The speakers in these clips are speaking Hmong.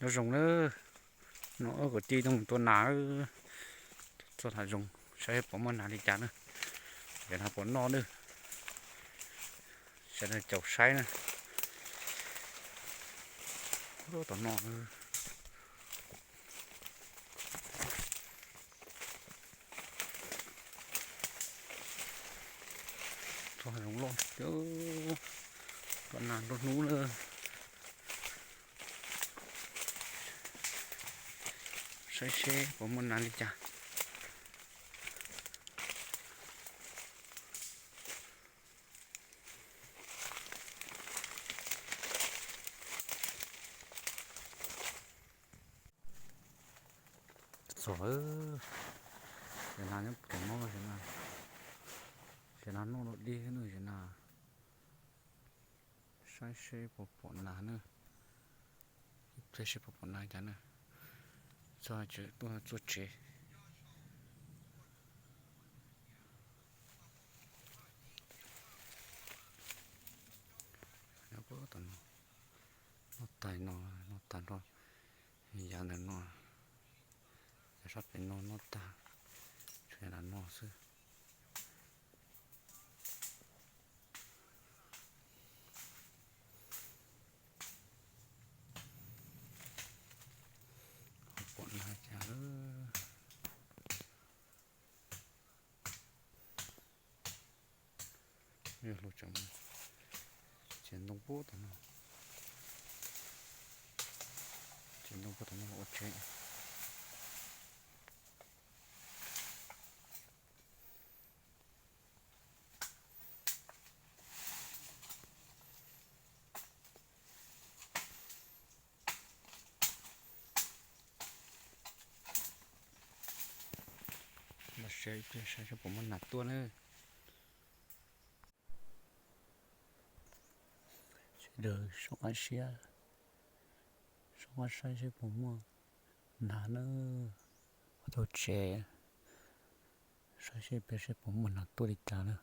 Nyob zoo nawb, no wb kwv tij tuaj mus tua nas, txog hav zoov saib puas muaj nas li cas na, sawv daws puas noj na, sawv daws caum saib na. Tom no, txog hav zoov loj, tua nas nruab hnub na. Saib seb puas muaj nas li cas. Txog, zem nas nyob tom no, zem nas, zem nas noj dog dig na, zem nas. Saib seb puas pom nas na, ib pliag seb puas pom nas cas na. Txog tsev, tuaj txog tsev. Noj tag no, noj tag nrho, yav ntawm no, yav sab pem no noj tag, tshuav yav no xwb. Pom nas cas lawm. Yog lus tseem txiav ntoo puag tom no, txiav ntoo puag tom no ua tsev. Los saib ib pliag saib seb puas muaj nas tuaj na. Sawv daws soj qab siab, soj qab saib seb puas muaj nas na. Qhov tau tsev, saib seb peb seb puas muaj nas tuaj li cas na.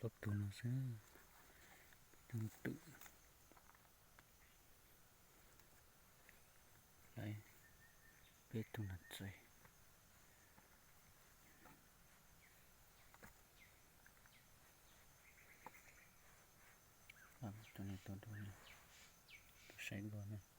Ob tug no xwb, tub twm, peb tug nas txais. Tus no tau dua, tus saib dua na.